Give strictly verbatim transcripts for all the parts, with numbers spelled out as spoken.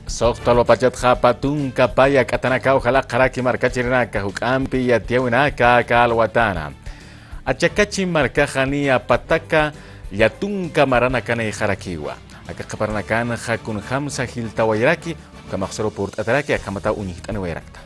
Suxta alwapachatxa pä tunka paya k'atanakaw jalaqxaraki markachirinaka, juk'ampi yatiyäwinaka aka alwatana. Achakachi markaxa niya pataka llätunka maranakanïxarakiwa. Aka qhiparanakanxa kunjamsa jiltawayaraki, ukhamax saru purt'ataraki, akhamataw uñjt'aniwayarakta.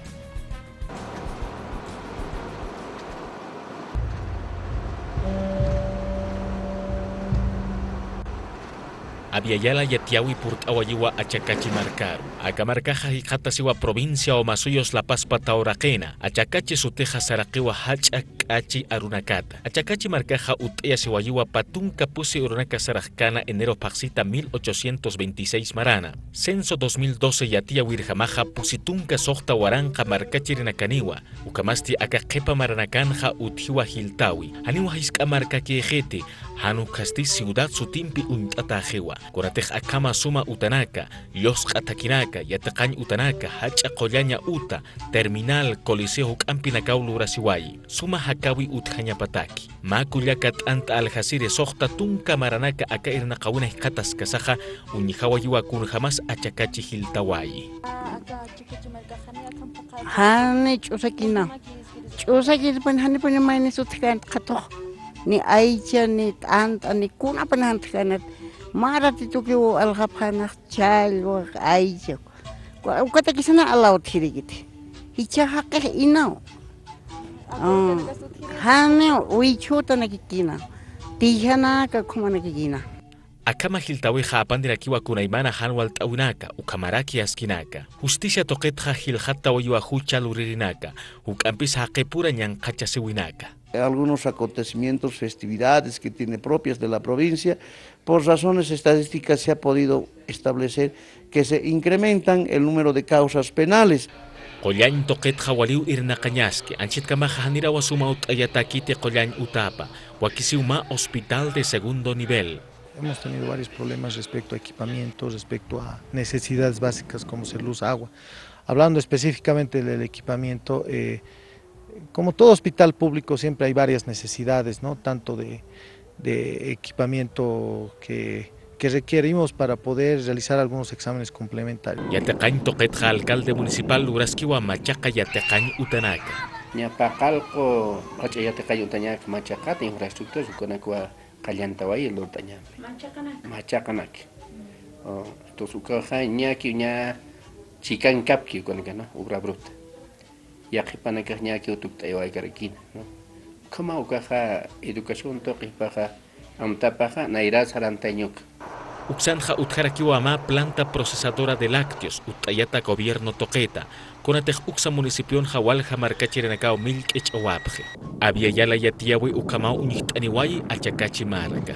Abya Yala yatiyäwi purt'awayiwa Achakachi markaru. Aka markaxa jikxatasiwa provincia Omasuyos La Pazpa tawraqina. Achakachi sutixa saraqiwa jach'a k'achi arunakata. Achakachi markaxa utt'ayasiwayiwa pä tunka pusi urunaka saraxkana enero phaxsita mil ochocientos veintiséis marana. Censo dos mil doce yatiyäwirjamaxa pusi tunka suxta waranqa markachirinakaniwa. Ukhamasti aka qhipa maranakanxa utjiwa jiltäwi. Janiw jisk'a markakïxiti, jan ukasti ciudad sutimpi uñt'atäxiwa. Kunatix akhama suma utanaka, llusq'a thakinaka, yatiqañ utanaka, jach'a qullaña uta, terminal, coliseo juk'ampinakaw lurasiwayi. Suma jakäwi utjañapataki. Mä kullaka t'ant aljasiri suxta tunka maranaka aka irnaqäwina jikxataskasaxa, uñjawayiwa kunjamas Achakachi jiltawayi. Jani ch'usakïna. Ch'usakïspan janipuni maynis utjkänti qhatux. Ni aycha, ni t'ant'a, ni kunapuni jantjkänat. Mä ratitukiw aljapxänax challwa, aycha. Ukatakisana alaw utjirikiti. Jichha jaqix inaw. Jani wichhutanakikïna. Tijanaka ukhamanakikïna. Akhama jiltäwixa apanirakiwa kunaymana jan walt'äwinaka, ukhamaraki askinaka. Justicia tuqitxa jilxatawayiwa jucha luririnaka, juk'ampis jaqipura ñanqhachasiwinaka. Algunos acontecimientos, festividades que tiene propias de la provincia, por razones estadísticas se ha podido establecer que se incrementan el número de causas penales. Qullañ tuqitxa waliw irnaqañaski, anchitkamaxa janirawa suma utt'ayatakiti qullañ utapa, wakisiw mä hospital de segundo nivel. Hemos tenido varios problemas respecto a equipamiento, respecto a necesidades básicas como ser luz, agua. Hablando específicamente del equipamiento, eh, como todo hospital público, siempre hay varias necesidades, ¿no? Tanto de, de equipamiento que, que requerimos para poder realizar algunos exámenes complementarios. Yatiqañ tuqitxa alcalde municipal luraskiwa machaqa yatiqañ utanaka. Ña paqallqu jach'a yatiqañ utañak machaqat infraestructuras ukanakwa qallantaway lurt'añampi. Machaqanak. Machaqanak. O, entonces ukaxa ñakiw ña chikankapki ukanakana, obra bruta. Yaqhipanakax ñakiw tukt'ayawaykarakiña, ¿no? Ukhama ukaxa educación tuqipaxa, amtapaxa, nayra sarantañuka. Uksanxa utjarakiwa mä planta procesadora de lácteos, utt'ayata gobierno tuqita, kunatix uksa municipionxa walja markachirinakaw millk'ich'awapxi. Abya Yala yatiyäwi ukhamaw uñjt'aniwayi Achakachi marka.